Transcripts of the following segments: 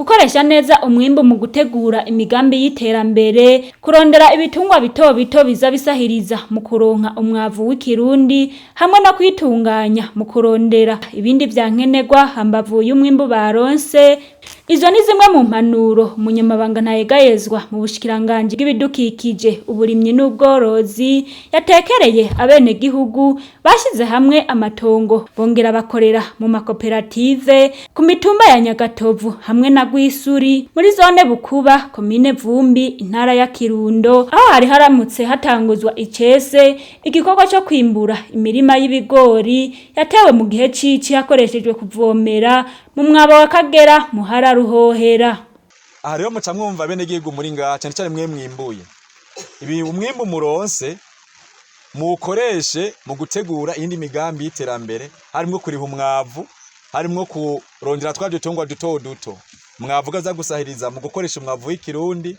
Gukoresha neza umwimbu mu gutegura imigambi y'iterambere, kurondera ibitungwa bito bito biza bisahiriza mu kuronka umwavu w'ikirundi, hamwe no kwitunganya mu kurondera ibindi vyankenerwa hambavu y'umwimbu baronse. Izo ni zimwe mu mpanuro umunyamabanga ntayegayezwa mu bushikiranganji bw'ibidukikije, uburimyi n'ubworozi yatekereye abenegihugu bashize hamwe amatongo bongera bakorera mu makoperative ku mitumba ya Nyagatovu hamwe na Rwisuri muri zone Bukuba, komine Vumbi, intara ya Kirundo, aho hari haramutse hatanguzwa icese igikorwa co kwimbura imirima y'ibigori yatewe mu gihe cici hakoreshejwe kuvomera mu mwaba wa Kagera Muhara Ruhohera. Aha rero muca mwumva bene gihugu muri ngaha, cyane cyane mwe mwimbuye ibi, umwimbu muronse muwukoreshe mu gutegura iyindi migambi y'iterambere, harimwo kuriha umwavu, harimwo kurondera twa dutungwa duto duto mwavuga aza gusahiriza mu gukoresha umwavu w'ikirundi,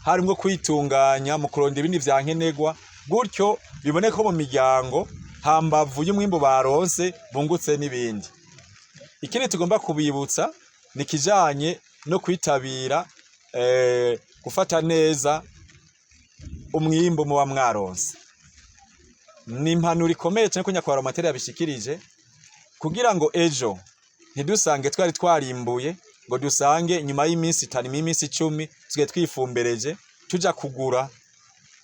harimwo kwitunganya mu kurondera ibindi vya nkenerwa, gutyo biboneka ko mu miryango hambavu y'umwimbu baronse bungutse n'ibindi. Ikindi tugomba kubibutsa ni ikijanye no kwitabira gufata neza umwimbu muba mwaronse. Ni impanuro ikomeye cyane ko nyakubahwa Matera yabishikirije, kugira ngo ejo ntidusange twari twarimbuye, ngo dusange nyuma y'iminsi 5, y'iminsi 10 tusigaye twifumbereje tuja kugura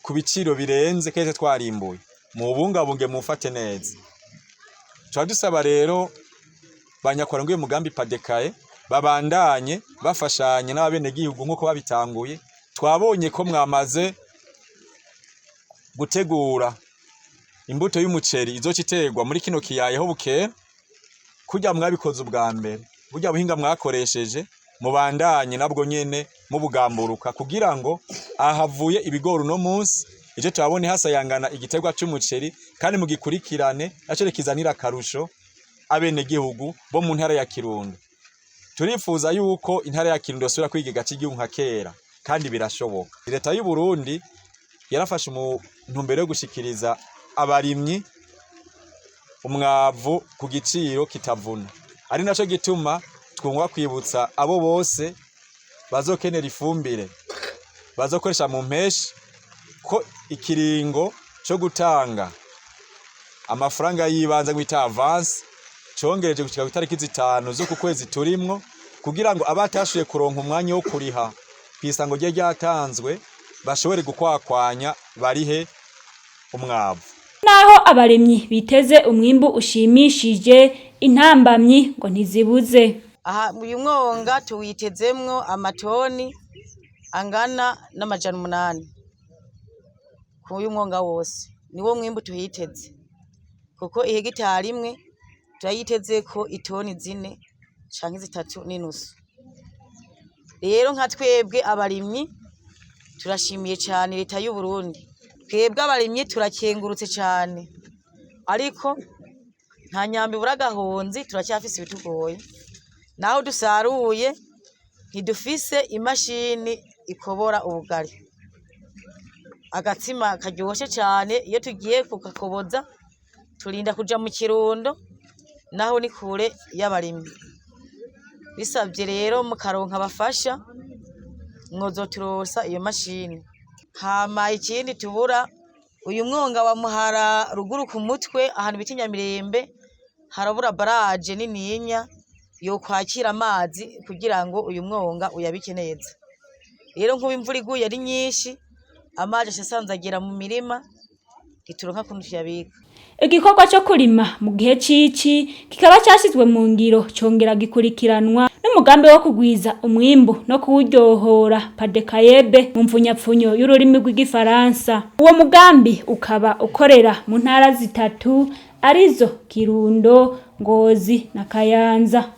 ku biciro birenze kese twarimbuye. Mubungabunge, mufate neza. Tuba dusaba rero banyakora ngo uyu mugambi padekaye babandanye bafashanye n'abenegihugu nk'uko babitanguye. Twabonye ko mwamaze gutegura imbuto y'umuceri izoca iterwa muri kino kiyaya ho bukera. Kurya mwabikoze ubwa mbere, burya buhinga mwakoresheje mubandanye nabwo nyene mubugamburuka, kugira ngo ahavuye ibigori uno munsi ejo turabone hasayangana igiterwa c'umuceri, kandi mugikurikirane naco kizanira akarusho abenegihugu bo mu ntara ya Kirundo. Turifuza yuko intara ya Kirundo yosubira kwiga c'igihugu nka kera, kandi birashoboka. Leta y'u Burundi yarafashe mu ntumbero yo gushikiriza abarimyi umwavu ku giciro kitavuna, ari naco gituma twungwa kwibutsa abo bose bazokenera ifumbire bazokoresha mu mpeshi ko ikiringo co gutanga amafaranga y'ibanze gwita avance congereje gushika ku itariki 5 z'uku kwezi turimwo, kugira ngo abatashoboye kuronka umwanya wo kuriha kw'isango rye ryatanzwe bashobore gukwakwanya barihe umwavu. Naho abarimyi biteze umwimbu ushimishije, intambamyi ngo ntizibuze. Aha uyu mwonga tuwitezemwo amatoni angana n'800 k'uyu mwonga wose, niwo mwimbu tuhiteze, kuko ihegitari imwe turayitezeko itoni 4 canke 3.5. Rero nka twebwe abarimyi turashimiye cane leta y'u Burundi. Twebwe abarimyi turakengurutse cane, ariko nta nyambo ibura agahonzi, turacyafise ibitugoye. Naho dusaruye ntidufise imashini ikobora ubugari, agatsima karyoshe cane. Iyo tugiye kugakoboza turinda kuja mu Kirundo, naho ni kure y'abarimyi. Bisavye rero mukaronka abafasha mwozoturonsa iyo mashini. Hama ikindi tubura, uyu mwonga wa Muhara ruguru ku mutwe ahantu bita Inyamirembe harabura baraje nininya yokwakira amazi kugira ngo uyu mwonga uyabike neza. Rero nkubu imvura iguye ari nyinshi, amazi aca asanzagira mu mirima, ntituronka ukuntu tuyabika. Igikorwa co kurima mu gihe cici kikaba cashizwe mu ngiro congera gikurikiranwa n'umugambi wo kugwiza umwimbu no kuwuryohora, padekayebe mu mfunyapfunyo y'ururimi rw'igifaransa. Uwo mugambi ukaba ukorera mu ntara zitatu arizo Kirundo, Ngozi na Kayanza.